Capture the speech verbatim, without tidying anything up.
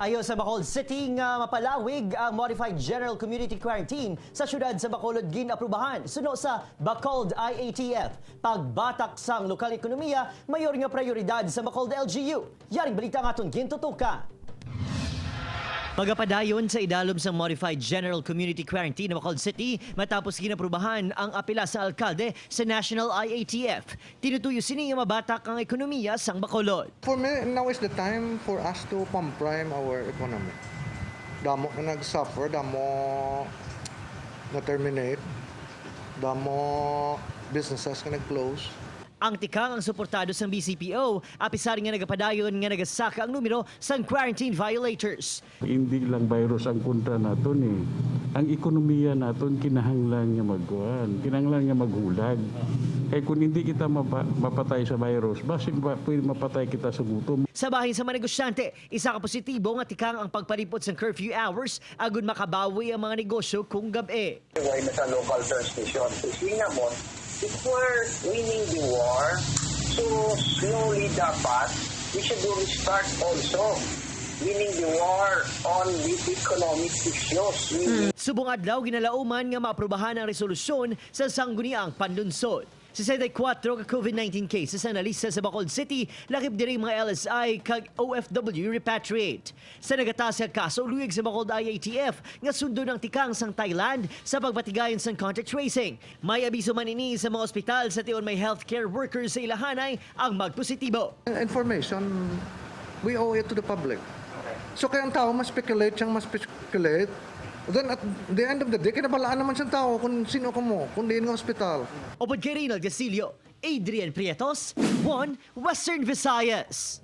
Ayo sa Bacolod City nga mapalawig ang Modified General Community Quarantine sa siyudad sa Bacolod, gin-aprubahan suno sa Bacolod I A T F. Pagbatak sang lokal ekonomiya, mayor nga prioridad sa Bacolod L G U. Yaring balita ang aton gintutukan. Pagapadayon sa idalom sang Modified General Community Quarantine sa Bacolod City matapos ginaprubahan ang apela sa alkalde sa National I A T F. Tinutuyo sini nga mabatak ang ekonomiya sang Bacolod. For me, now is the time for us to pump prime our economy. Damo na nag-suffer, damo na-terminate, damo businesses na nag-close. Ang tikang ang suportado sang B C P O, apisar nga nagapadayon nga nagasaka ang numero sang quarantine violators. Hindi lang virus ang kontra naton eh. Ang ekonomiya naton kinahanglan nga magkuan, kinahanglan nga maghulag. Kay kung hindi kita mapa- mapatay sa virus, basi ba pwede mapatay kita sa gutom? Sa bahin sa mga negosyante, isa ka positibo nga tikang ang pagpalipot sang curfew hours agud makabawi ang mga negosyo kung gab-i. Why na sa local transmission? Kasi nga mo, if we're winning the war, so slowly dapat, we should really start also winning the war on the economic issues. We Subong adlaw, ginalauman nga maaprubahan ang resolusyon sa Sangguniang Panlunsod. Sesenta y kuatro ka COVID nineteen cases ang nalista sa Bacolod City, lakip diri mga L S I kag O F W repatriate. Sa nagataas nga kaso, luyag sa Bacolod I A T F nga sundon ang tikang sang Thailand sa pagpatigayon sang contact tracing. May abiso man ini sa mga ospital sa tion may healthcare workers sa ilahanay ang magpositibo. Information, we owe it to the public. So kaya ang tao mas speculate siyang mas speculate. Then at the end of the day, kinabalaan naman siyang tao kung sino ka mo, kung diin nga ospital. Upod kay Reynald Castillo, Adrian Prietos, One Western Visayas.